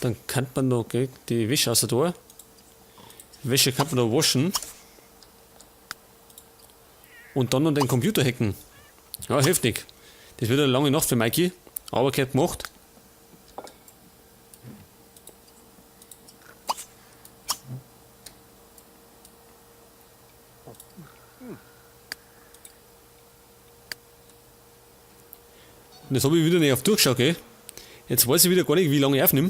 Dann kann man noch, gell, die Wäsche aus der Tor. Wäsche kann man noch waschen. Und dann noch den Computer hacken. Ja, heftig. Das wird eine lange Nacht für Mikey. Aber gehört gemacht. Und jetzt habe ich wieder nicht auf durchgeschaut, gell? Jetzt weiß ich wieder gar nicht, wie lange ich aufnehme.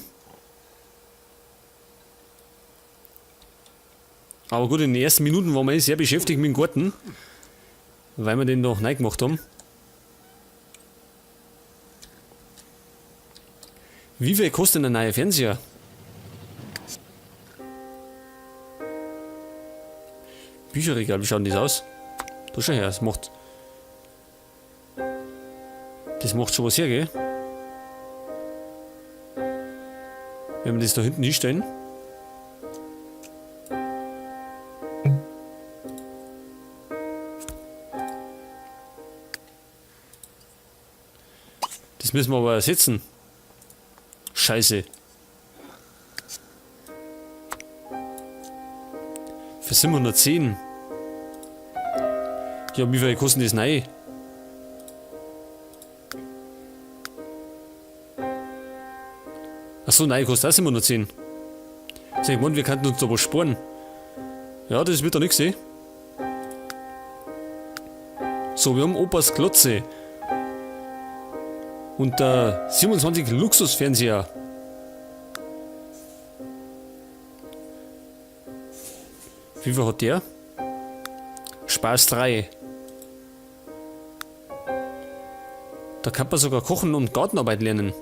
Aber gut, in den ersten Minuten waren wir eh sehr beschäftigt mit dem Garten, weil wir den noch neu gemacht haben. Wie viel kostet denn ein neuer Fernseher? Bücherregal, wie schaut denn das aus? Da schau her, das macht schon was her, gell? Wenn wir das da hinten hinstellen. Das müssen wir aber ersetzen. Scheiße. Für 710. Ja, wie viel kostet das neu? Achso, nein, kostet auch 710. Sag ich, Mann, wir könnten uns da was sparen. Ja, das wird doch nix, eh? So, wir haben Opas Glotze. Und der 27 Luxusfernseher. Wie viel hat der? Spaß 3. Da kann man sogar kochen und Gartenarbeit lernen.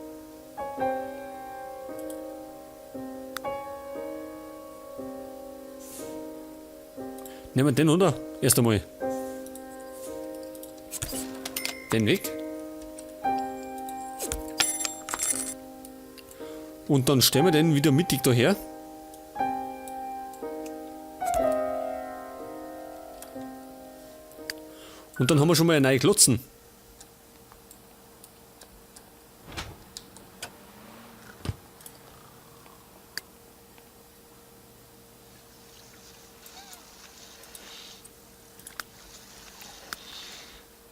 Nehmen wir den, oder? Erst einmal. Den weg. Und dann stellen wir den wieder mittig daher. Und dann haben wir schon mal eine neue Glotzen.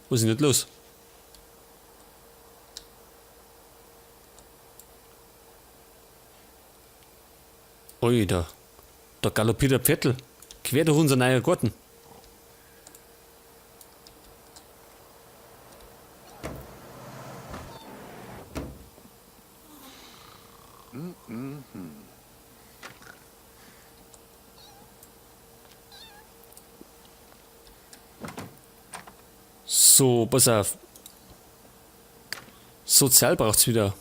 Was ist denn nicht los? Ui, da galoppiert ein Pferdl. Quer durch unser neuer Garten. So, pass auf. Sozial braucht's wieder.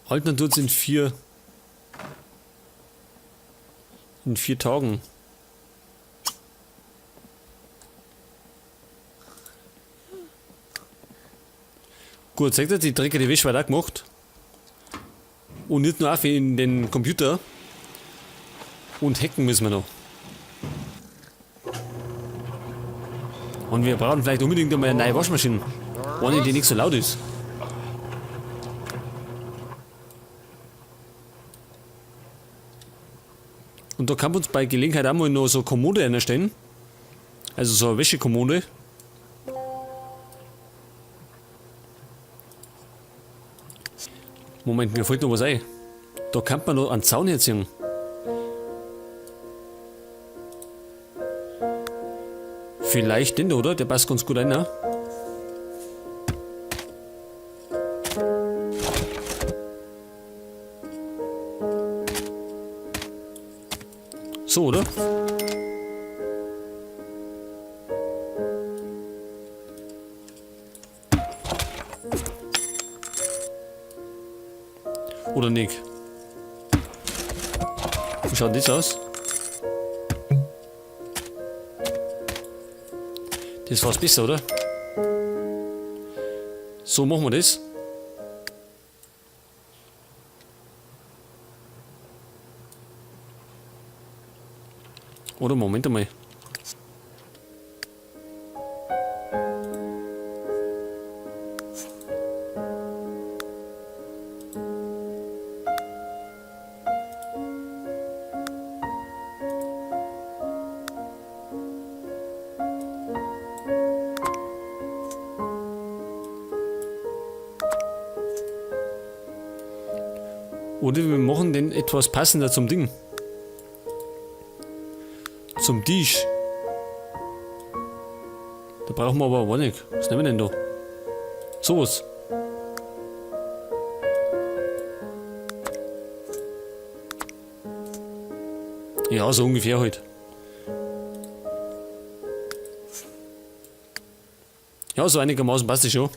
Altern tut's in 4 Tagen. Gut, seht ihr, die dreckige Wäsche wird auch gemacht. Und nicht nur auf in den Computer. Und hacken müssen wir noch. Und wir brauchen vielleicht unbedingt einmal eine neue Waschmaschine. Eine, die nicht so laut ist. Und da kann man uns bei Gelegenheit auch mal noch so eine Kommode einstellen. Also so eine Wäschekommode. Moment, mir fällt noch was ein. Da kann man noch einen Zaun herziehen. Vielleicht den da, oder? Der passt ganz gut rein, ne? So, oder? Oder nicht? Wie schaut das aus? Das war's besser, oder? So machen wir das. Oder Moment einmal. Oder wir machen den etwas passender zum Ding. Zum Tisch. Da brauchen wir aber auch nicht. Was nehmen wir denn da? Sowas. Ja, so ungefähr halt. Ja, so einigermaßen passt es schon.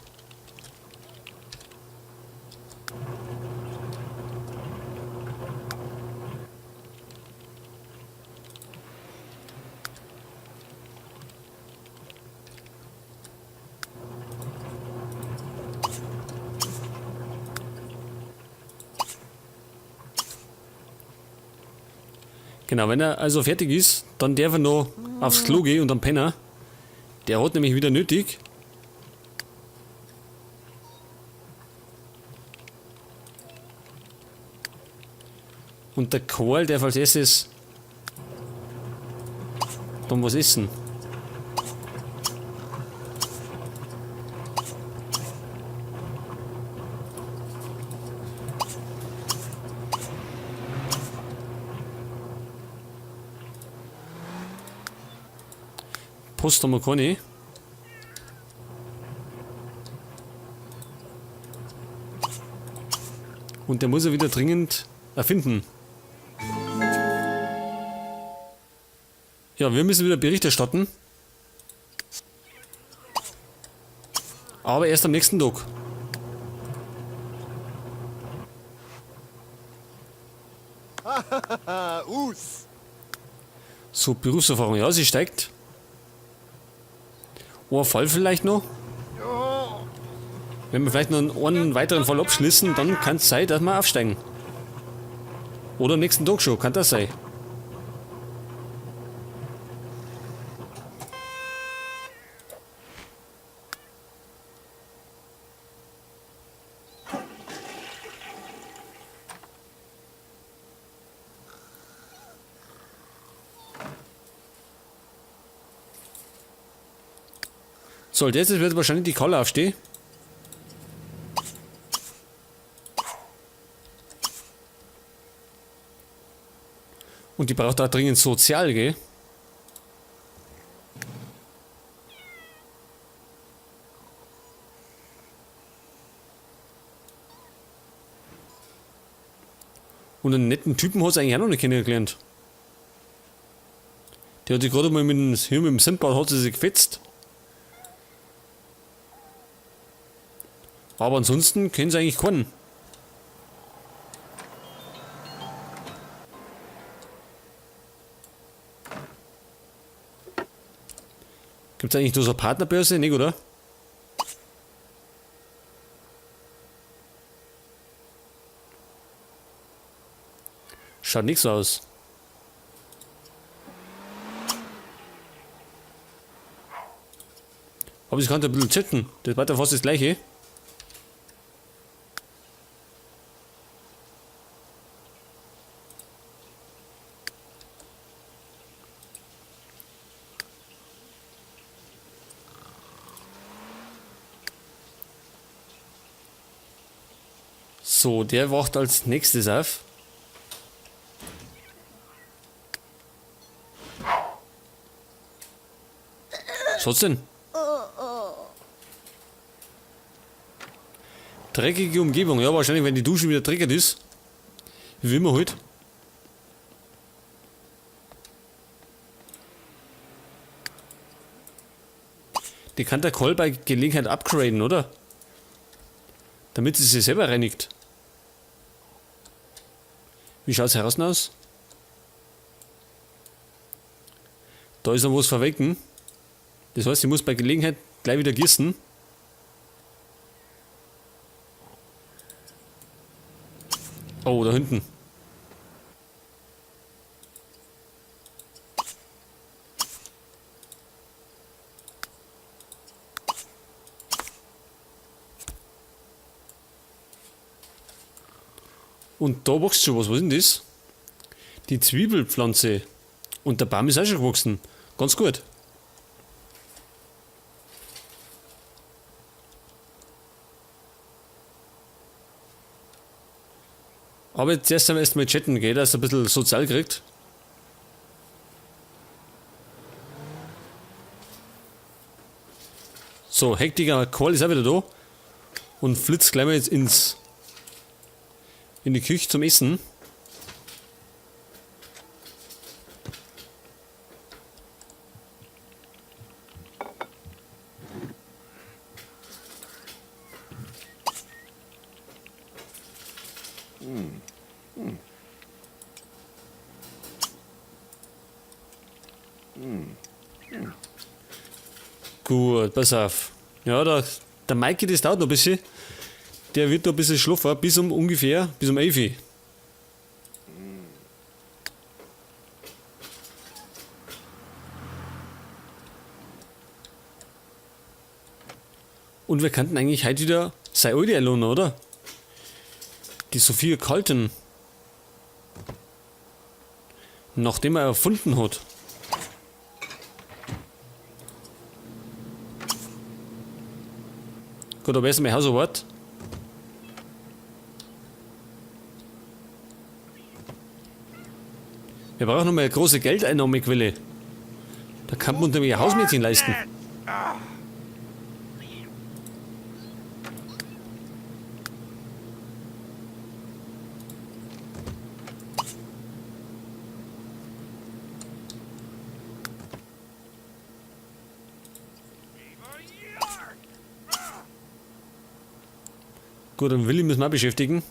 Genau, wenn er also fertig ist, dann darf er noch aufs Klo gehen und dann pennen. Der hat nämlich wieder nötig. Und der Karl darf als erstes dann was essen. Post haben wir keine. Und der muss er wieder dringend erfinden. Ja, wir müssen wieder Bericht erstatten. Aber erst am nächsten Tag. So, Berufserfahrung. Ja, sie steigt. Oh, Fall vielleicht noch. Wenn wir vielleicht noch einen weiteren Fall abschließen, dann kann es sein, dass wir aufsteigen. Oder am nächsten Tag schon, kann das sein. So, jetzt wird wahrscheinlich die Kalle aufstehen. Und die braucht da dringend sozial, gell? Und einen netten Typen hat sie eigentlich auch noch nicht kennengelernt. Der hat sich gerade mal hier mit dem Sindbad hat sie sich gefetzt. Aber ansonsten kennen sie eigentlich keinen. Gibt's eigentlich nur so eine Partnerbörse? Nicht, oder? Schaut nicht so aus. Aber ich kann da ein bisschen chatten. Das war ja fast das gleiche. So, der wacht als nächstes auf. Was hat's denn? Dreckige Umgebung. Ja, wahrscheinlich, wenn die Dusche wieder dreckig ist. Wie immer halt. Die kann der Karl bei Gelegenheit upgraden, oder? Damit sie sich selber reinigt. Wie schaut's heraus aus? Da ist noch was verwecken. Das heißt, ich muss bei Gelegenheit gleich wieder gießen. Oh, da hinten. Und da wächst schon was. Was ist denn das? Die Zwiebelpflanze. Und der Baum ist auch schon gewachsen. Ganz gut. Aber jetzt erst einmal chatten, gell, dass er ein bisschen sozial kriegt. So, Hektiker Karl ist auch wieder da. Und flitzt gleich mal jetzt in die Küche zum Essen. Gut, pass auf. Ja, der Maiki, das dauert noch ein bisschen. Der wird noch ein bisschen schlafen, bis um ungefähr, bis um 11 Uhr. Und wir könnten eigentlich heute wieder seine alte einladen, oder? Die Sophia Carlton. Nachdem er erfunden hat. Gut, aber erstmal Hausarbeit. Wir brauchen nochmal eine große Geldeinnahmequelle. Da kann man uns nämlich ein Hausmädchen leisten. Gut, dann Willi müssen wir auch beschäftigen.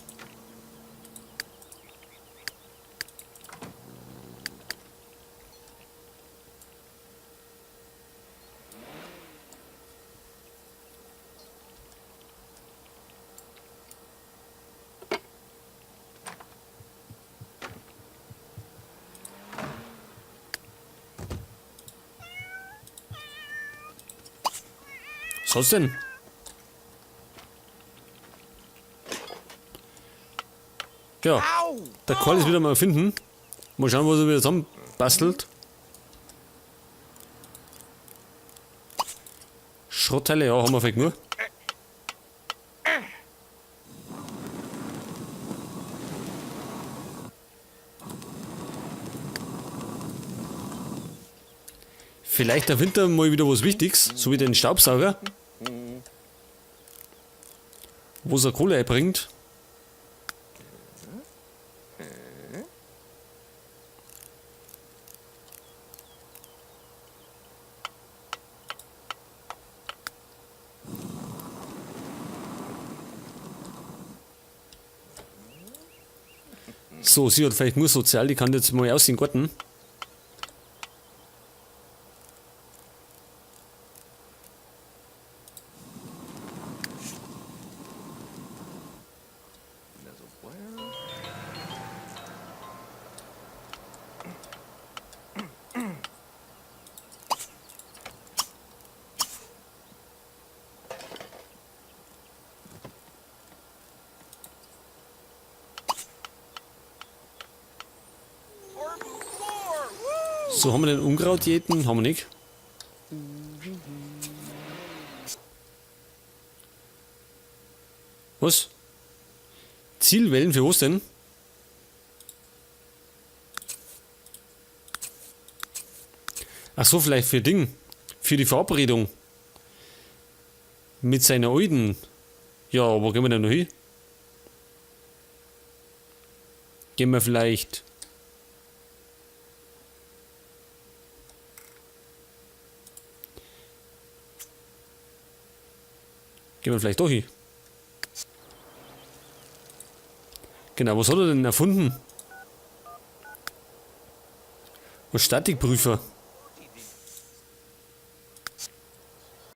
Was soll's denn? Ja, der Karl ist wieder mal finden. Mal schauen, was er wieder zusammenbastelt. Schrottteile, ja, haben wir vielleicht nur. Vielleicht der Winter mal wieder was Wichtiges, so wie den Staubsauger. Wo es Kohle einbringt. So, sie hat vielleicht nur sozial, die kann jetzt mal aus den Garten. So, haben wir den Unkraut jäten? Haben wir nicht. Was? Zielwellen für was denn? Ach so, vielleicht für Ding. Für die Verabredung. Mit seiner Alten. Ja, wo gehen wir denn noch hin? Gehen wir vielleicht... Gehen wir vielleicht doch hin. Genau, was hat er denn erfunden? Was Statikprüfer?